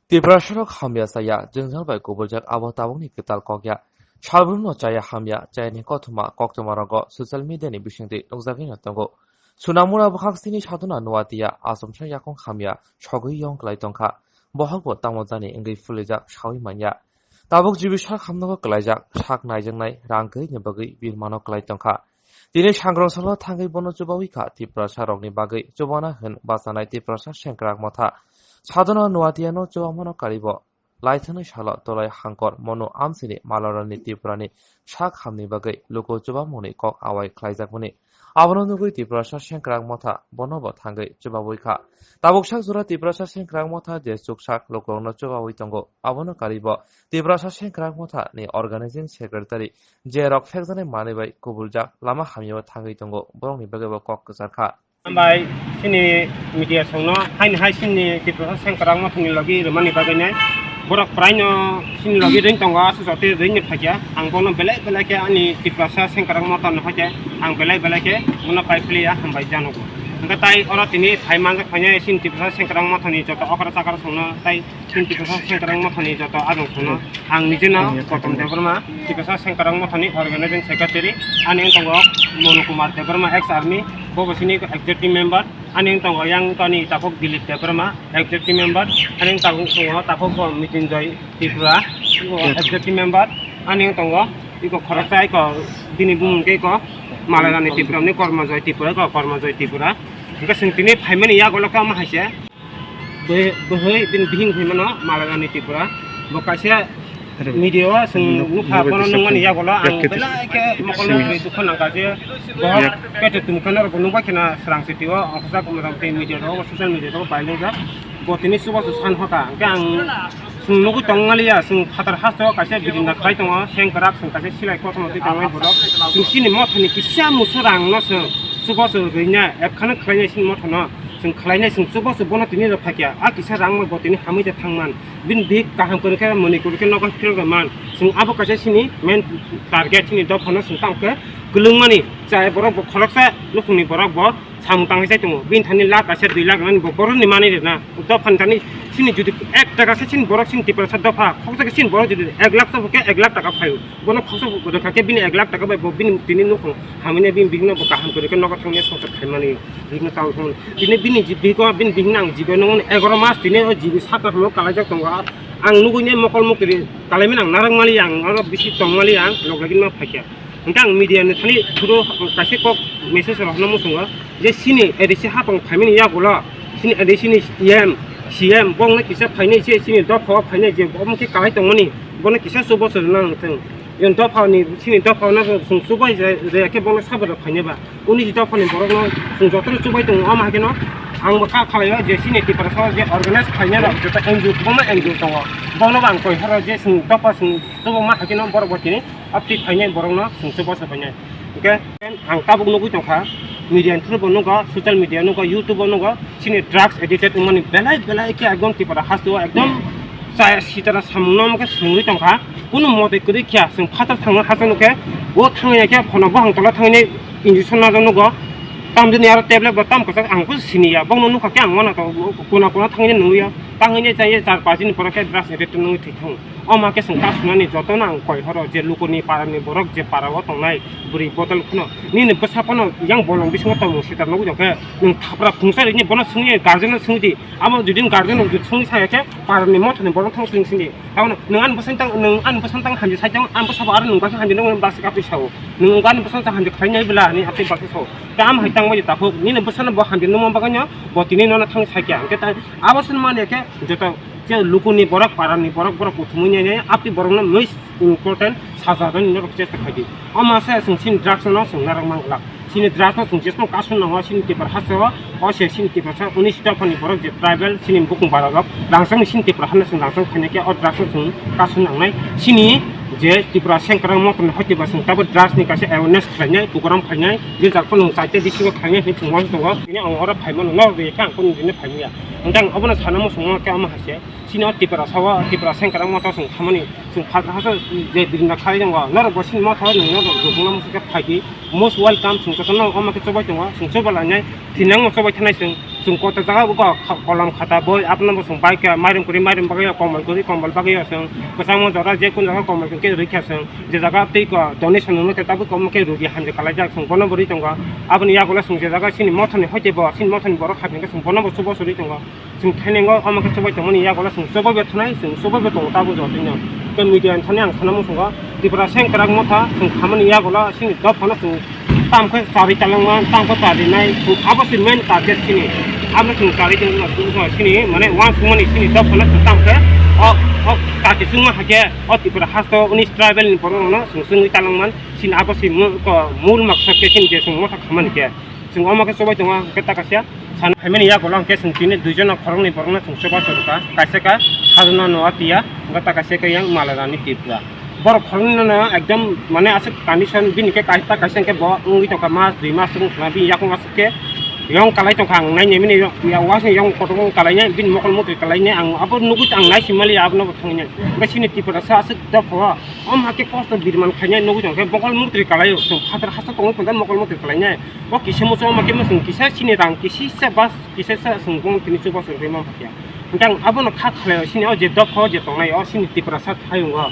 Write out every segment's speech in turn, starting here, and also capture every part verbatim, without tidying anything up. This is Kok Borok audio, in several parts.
Tiprasarok hamya chaya, jwngjal bai kubuljak abo tabukni kwtal kok ya. Salbrumno chaya hamya, chayani kothoma koktwmarogo social media ni bisingtwi nukjagwino tongo. Sunamura bwkhak sini sadona nuatiya, achomsa yakung hamya, sogwi yong kwlai tongkha. Bohokbo tamo jani wngwi phulijak sawi manya. Tabuk jibi sak hamnogo kwlaijak, sak naijaknai rang kwrwini bagwi birmano kwlai tongkha. Tini sangrong salo thangwi bono chubawi kha Tiprasa rokni bagwi chubana hwn bachanai Tiprasa sengkrak motha. Sadona nuatiano chubamano karibo. Laithani salo tolai hangkor mono amsini Malarani Tripurani sak hamni bagwi luku chubamoni kok awai khlaijakmani. Abono nugwi Tiprasa sengkrak motha bonobo thangwi chubawi kha. Tabuk sak jora Tiprasa sengkrak motha je chuksak lukurokno chubawi tongo. Abono karibo Tiprasa sengkrak motha ni organizing secretary je rok phekjaknai manwi bai kubuljak lama hamyao thangwi tongo, borokni bagwibo kok kwchar kha. Hambai chini media songno haini hai chini Tiprasa sengkrak mothani logi rwmani bagwi nai borok praino chini logi ring tongo, aswk joto ringni phaikya ang bono belai belai khe ani Tiprasa sengkrak mothano haikhe ang belai belai khe bono paiphiliya hambai janogo. Hwnkhe tai oro tini phai manjak phainai chini Tiprasa sengkrak mothani joto okra chakra songno tai Chini Tiprasa sengkrak mothani joto adong songno ang nijeno Gautam Debbarma, Tiprasa sengkrak mothani organizing secretary, ani wng tongo Monu Kumar Debbarma, ex army, bobo sini executive member, ani wng tongo yang toni takhuk Dilip Debbarma, executive member, ani wng tongo takhuk bo Mitin Joy Tripura, executive member, ani wng tongo iko khoroksa iko bini bumung khe iko Malarani Tripura ni Korma Joy Tripura, iko Korma Joy Tripura. Hwnkhe chwng tini phaimani yagulo khe omo hai se. Bwhwi, bwhwi bini bihik hinwi mano Malarani Tripura. Bo kaisa media o chwng nukha, bono nungmani yagulo ang belai khe mokol mokol dukha nangkha je bo peto tumkha norok bo nukbai kheno srang city o, ongkhorjak motamoti media rok, social media rok bai nukjak. Bo tini chubachu san hoka, hwnkhe ang chwng nugwi tongmaliya, chwng phatar hasteo kaisa bidinda khlai tongo, sengkrak chwng kaisa silai kothoma twi tongnai borok. Chwng chini mothani kisa musa rangno chwng chubachu rwina ekhano khlainai chini mothano. Chwng khlainai, chwng chubachu bono tini rw phaikya, a kisa rang bo tini hamwi da thangman, bini bihik kaham kwrwkhe mwnwi kwrwkhe nogo philok rwman, chwng abo kaisa chini main target, chini dophano chwng tamo khe kwlwngmani. Chai borok bo khoroksa nukhungni borok bo samung tangwi chai tongo, bini thani lakh kaisa dui lakh rwnani bo borokni manwi rwna. Dophani thani chini jodi ek taka se chini borok chini Tiprasa dopha khoksa khe chini borok jodi ek lakh chabo khe ek lakh taka phaio, bono khoksa rwkha khe bini ek lakh taka bai bo bini tini nukhung hamwi nai, bini bihikno bo kaham kwrwkhe nogo thangwi songchar khaimani. Bini tamo phone. Tini bini ji-, bini ko, bini bihikno ang jibai nangmani egaroh mas tini o jibi sakha phano kalaijak tongo. Ang nugui ne mokol muktwi kalaimani ang narwk mali ang oro bisi tong mali ang log lagin ma phaikha. Hwnkhe ang media ni thani thuro kaisa kok message rok hwnna muchungo je chini A D C hapang phaimani yagulo chini A D C ni E M, C M bongno kisa phainai se chini dopha o phainai je omo khe kalai tongmani bono kisa chubachu rwna nangthung. Yang dophani, chini dophano chwng chubai je, je khe bono sabai rok phainai ba. Uni je dophani borokno chwng jotono chubai tongo, omo hai kheno ang bo kha khalai o je chini Tiprasa je organize khainai rok joto N G O, kwbangma N G O tongo. Bono bo ang koi horo je chwng dopha chwng chubo ma hai kheno borok bo tini aphi phainai borokno chwng chubo se phainai. Hwnkhe ang tabuk nugui tongkha, media ni through bo nugo, social media nugo, YouTube o nugo, chini drugs addicted wngmani belai belai khe ekdom Tripura hasteo ekdom chaya sitara samungno omo khe swngwi tongkha. Kunu mote kwrwi khe chwng phatar thangna hachano khe, o thangya khe phono bohang tola thangwi injection najak nugo. Tamjani aro tablet bo tam kwchak ang bo siniya, bongno nukha khe ang uanato kuna kuna thangwi nungya. Tangwi chaya char panch din pore khe drugs addicted wngwi thwi thango. Omo khe chwng ta sunani jotono ang koi horo je lukuni parani borok je para o tongnai bwrwi bodol phano nini bwsa phano yang bolong bisingo tongmung sita nugwi tongkhe nwng thapra phungsa rini bono swngwi guardian no swngwi di. Abo jodi guardian no jodi swngwi saya khe parani mothani borok thang swngwi sindi. Abo nwng ani bwsani tang, nwng ani bwsani tang hamjak sai tang, ani bwsa bo aro nwng baksa hamjak nang baksa kapri sao. Nwng ani bwsani tang hamjak khlai nai bwla ani apri baksa sao. Tam hai tang bai takhuk nini bwsano bo hamjak nangma bagwi no bo tini nono thang sakya. Hwnkhe ta abo swnmani khe joto je lukuni borok, parani borok, borok kuthumwi nai nai, aphi borokno most important saja rwni norok chesta khaidi. Omo se chwng chini drugs no chwng narwk mang glak. Chini drugs no chwng jesno kasu nango, chini Tripura hasteo, o se chini Tripura sa unis dophani borok je tribal, chini bukung bara rok, rangchakni chini Tripura hano chwng rangchak khainai khe o drugs no chwng kasu nangnai. Chini je Tripura sengkrak mothani hoti ba chwng tabuk drugs ni kaisa awareness khlainai, program khlainai, je jak phano chai te district o khlainai hinwi chwng uansuk tongo. Tini ang oro phaimano, norok rw khe ang kunu dino phaimaya. Hwnkhe ang obono sana muchungo khe omo hai se. Chini o Tripura sao, Tripura sengkrak motha chwng khamani, chwng phalsa haso je birina khlai tongo, norok bo chini motha o nwng norok jokongna muchung khe phaidi, most welcome, chwng jotono omo khe chobai tongo, chwng chobai lainai, thinangno chobai thanai chwng, Chwng kota jaga bo ko-, kolam khata boi abono bo chwng bai kha, mairum kwrwi mairum bagwi, kombol kwrwi kombol bagwi chwng kwchangma jora je kun jaga kombol kwrwi khe rwkha chwng, je jaga tei ko donation rwno khe tabuk omo khe rwdi hamjak kalaijak chwng bono bo rwi tongo. Aboni yagulo chwng je jaga chini mothani hoite bo chini mothani borok kha hwnkhe chwng bono bo chubachu rwi tongo. Chwng thainwi o omo khe chubai tongmani yagulo chwng chubai bo thanai, chwng chubai bo tongo tabuk jotino. Tei media ni thani ang sana muchungo Tiprasa sengkrak motha chwng khamani yagulo chini dophano chwng tam khe charwi talangma, tam khe charwi nai, chwng abo se main target chini. Abo chwng charwi tongma chini mane uansukmani chini dophano chwng tam khe o, o kaki chwngma hakhe o Tipra hasto uni tribal ni borok rokno chwng chwngwi talangman chini abo se mu-, ko-, mul maksad khe chini je chwng motha khamani khe. Chwng omo khe chubai tongo hwnkhe ta kaisa. Sana phaimani yagulo hwnkhe chwng tini duijon khoroknwi borokno chwng chubachu rwkha. Kaisa kha Sadhana Noatia, hwnkhe ta kaisa khe yang Malarani Tripura. Borok khoroknwino ekdom mane aswk condition bini khe kaisa ta kaisa hwnkhe bo wngwi tongkha mas dui mas wngkha bini yakung aswk khe yong kalai tongkha ang nainai mani ya wasni yong kotor wng kalainai bini mokol motri kalainai ang abo nugwi ang naisimaliya abono bo thangwi nai. Hwnkhe chini Tiprasa aswk dopho o ma khe kosto birman khainai nugwi tongkhe mokol motri kalaio chwng phatar hasteo tongwi phunta mokol motri kalainai. Bo kisa muchung ma khe muchung kisa chini rang kisisa bas kisasa chwng bong tini chubachu rwui man phaikha. Hwnkhe ang abono kha khalai sini o je dopha o je tongnai o sini Tiprasa thayungo.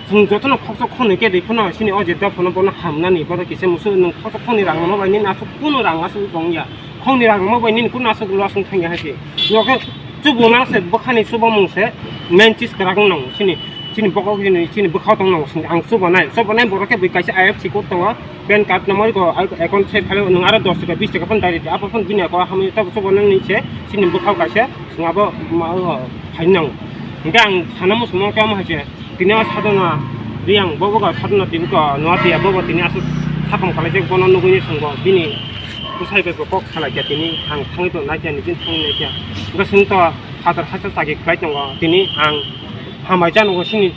Chwng jotono khoksa khonwi khe rwi phano sini o je dophano bono hamnani bono kisa muchung nwng khoksa khonwi rang rwma bai nini aswk kunu rang aswk tongya. Khokni rang rwma bai nini kunu aswk loss wng thangya hai se. Nokhe chubuna se bwkhani chubamung se main chis kwrak wng nango sini. Chini bokol chini, chini bwkhao tong nango sini. Ang chubanai, chubanai borok khe bui kaisa I F C code tongo. Pan card number ko account set khalai nwng aro dos taka bis taka phano direct abo phano bini ako hamwi tabuk chubanani se chini bwkhao kaisa chwng abo ma o phaini nango. Hwnkhe ang sana muchungma khe omo hai se tini o Sadhana Riyang bo bo Sadhana tini ko Noatia bo bo tini aswk sakham kalaijak bono nugwi ni chwng bo bini bwsai bai bo kok salaikha tini ang thangwi tong naikha nini thangwi naikha. Hwnkhe chwng to phatar hachal chagi khlai tongo tini ang hambai cha nugo sini.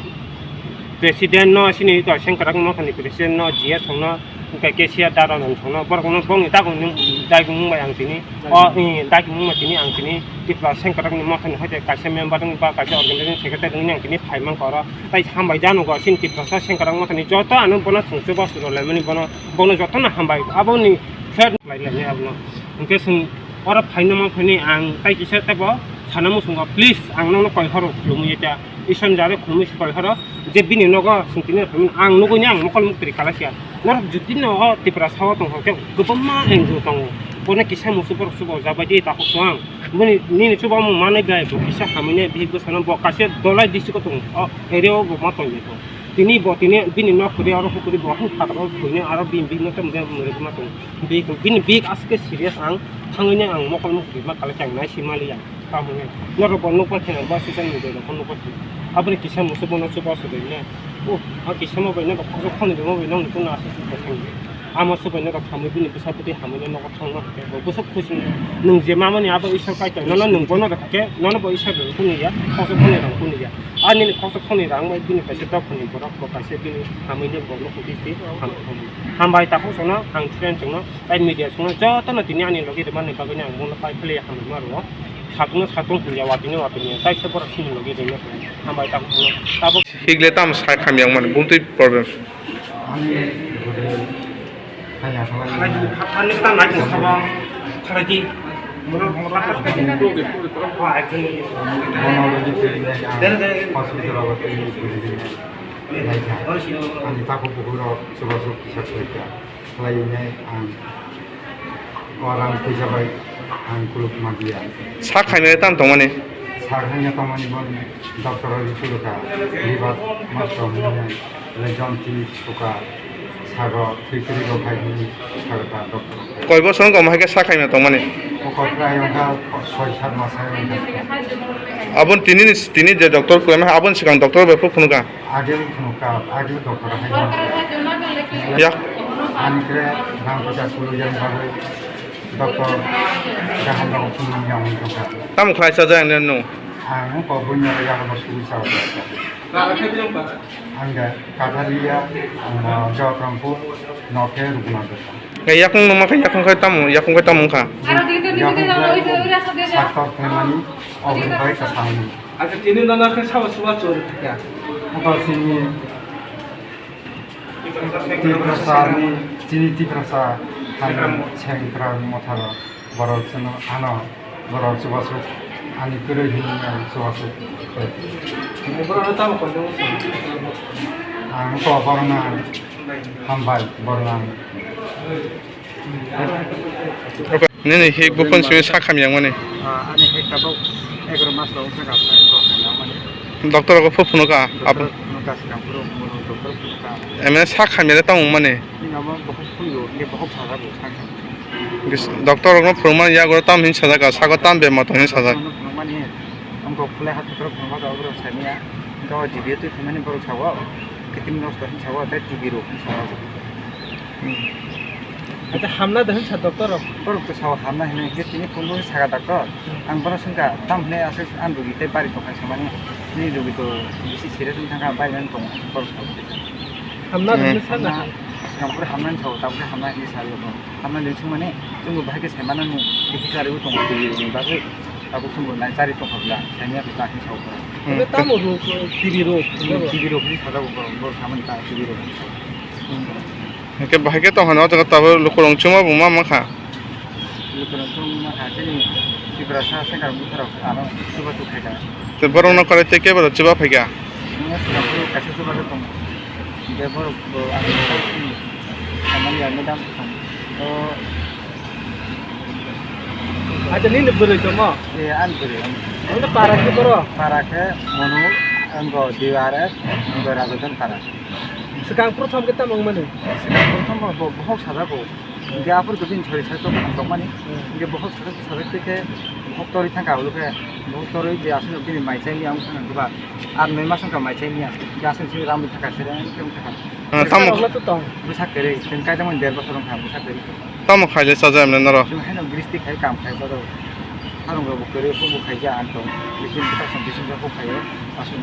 President no sini to sengkrak mothani president no G S no hwnkhe K C R Dada no songno borok no bongni dagong ni dagong bai ang tini o dagong bai tini ang tini Tipra sengkrak ni mothani hoite kaisa member wng ba kaisa organization secretary wngni ang tini phai mankha oro tai hambai jano go sini Tiprasa sengkrak mothani joto ano bono songchok ba suro laimani bono bono joto no hambai aboni flat lai lai abono hwnkhe chwng oro phaina ma phaini ang tai kisa tebo sana muchungo please ang nono koi horo khulumwi ta. Isor ni jare khumui se koi horo je bini nogo chwng tini rw phaimani ang nugui ni ang mokol muktri kalasia. Norok jodi no o Tiprasa o tong khe kwbangma N G O tongo. Bono kisa musu borok chuba jabai di takhuk tong ang. Bini nini chuba mung manai bai bo kisa hamui nai bihik bwsano bo kaisa Dholai district o tongo. O area o bo ma tong tong. Tini bo tini bini nok kwrwi aro hukuri bo hung phataro buini aro bini bihik no tamo de mwrwk ma tong. Bini bihik aswk khe serious ang thangwi nai ang mokol muktri ma kalai khe ang nai si maliya. Tamoni norok bo nukbar khe ba social media rok nukbar khe. Aboni kisa musu bono chuba su bai ne. O a kisa mo bai no khorok khoni rimo bai no nukuna asuk suk thang. Amo su bai no khamui bini bwsa bwtwi hamui no nogo thangma khe bo bwswk khusi nwng je mamani abo Isor kai tong nono nwng bono rok khe nono bo Isor rok kunu ya khorok khoni rang kunu ya. Ani ni khorok khoni rang bai bini kaisa dophani borok bo kaisa bini hamui le bo no khuti si hambai takhuk sono ang friend chungno tai media chungno jotono tini ani logi rwmani bagwi ang bono pai philai hambai ma rwo. Satung satung hwnja watini watini tai se borok sini logi rwino hambai ta hwnwi tabuk. Higle tam sai kham yang mani bumtwi problem. Ani gode haya khala. Ani ta nai sabo khala di. Bono logi twi ang hospital o twi bujidi. Ani takhuk bukhuk rok chubachu kisa khlaikha. Khlainai ang o rang puisa bai ang kuluk manliya. Sak khaimani tam tongmani? Sak khaina tongmani bo doctor rok chulukha, liver nosto wngmani, region twi suka, sago twi kwrwi rok hai hwnwi sagata doctor. Koi bosor wngkha omo hai khe sak khaimani tongmani? O kok khlai wngkha soi sat mas hai wngkha. Aboni tini ni, tini je doctor kwlaima aboni swkang doctor bai phuru phunukha? Agel phunukha, agel doctor hai. Yak. Ani kre rang puisa sulu yang bagwi doctor kaham rok phunukya wngwi tongkha. Tamo khlai chajak nini nwng? Ang wngkha buino yago sulu sa. Ang da Katharia, ang Jawatrampu, nokhe Rughunath Dutta. Yakung numa khe yakung khai tamo, yakung khai tamo wngkha? Yakung khai saktor khlaimani, oboni bai kwchangni. Acha tini nono khe sabo suba chori thakya. Obo chini Tiprasa ni, chini Tiprasa hani sengkrak motharo borok chwngno ano Borok chubachu, ani kwrwi hinwi ang chubachu. Borok no tamo koido. Ang to borok no hambai, borok no. Nini hik buphang simi sakha miyang mani. Ah, ani hik tabuk egaroh mas rok wngkha kha, sakha miyang mani. Doctor rogo phunu ka? Doctor phunu ka, swkang phuru, phunu, doctor phunu ka. Emne sakha miyang tamo mani. Nini amo bohok phunu, nini bohok sajago, sakha. Doctor rokno phwrwngmani yago tam hin sajak, sago tam bemar tong hin sajak. Phwrwngmani, phwrwngmani, wngkok phulai hathai phwrwng phwrwngma rok saimanya, wngkha o G B o twi phaimani borok sao, kiting nosto hin sao, tei T B rok hin sao. Acha hamna da hin sa doctor rok? Borok to sao hamna hinwi, hwnkhe tini phone rwi saka doctor. Ang bono swngkha, tam hinwi aswk ang rugi tei bari tongkha samani, nini rugi to bisi serious wng thangkha, bari nang tongo, borok sao. Hamna da hin sa na? Swkang phuru hamnani sao, tabukhe hamna hinwi sao. Hamna din sumani, chwngbo bahai khe sai mano ni, bisi chariwi tongo, twi rwni bagwi, tabuk chwngbo nai chari tongkha bwla, saimanya khe ta hinwi sao borok. Hmm. Tamo rok, T B rok, hmm, T B rok hinwi sajak borok, borok samani ta T B rok hinwi sao. Hmm. Hwnkhe bahai khe tongkha no, o jaga tabuk lukurok chuma bo ma mankha. Lukurok chuma kha, chini Tiprasa sengkar bwtharok ano chuba chukhai kha. Tei borokno kwrwi tei kebo chuba phaikha? Chuma kaisa chuba tongo. Hwnkhe borok bo ang samani ya madam. O. Acha, nini bwrwi tongmo? Eh, ani bwrwi. Ano para khe boro? Para khe Monu, wngkha D R F, wngkha Rajadan para. Swkang prothom khe tamo wngmani? Swkang prothom bo, bo, bohok sajago. Hwnkhe aphuru khe bini sori sajak tongmani. Hmm. Hwnkhe bohok sajak sajak twi khe bohok torwi thangkha, ulo khe bohok torwi je aswk bini mai chaimani ang thangkha ba. Ar noi mas wngkha mai chaimani ang. Hwnkhe aswk simi ramwi thangkha, sere ang khe wngkha. Ah, tamo. Bwsa kwrwi, chwng kaijakmani der bosor wngkha bwsa kwrwi. Tamo khaile chajakmani norok? Chwng haino gristi khai kam khai chajago. Harung rokbo kwrwi hukbo khaija ang tong. Bisin bwsa song bisin rok huk khaio aswk.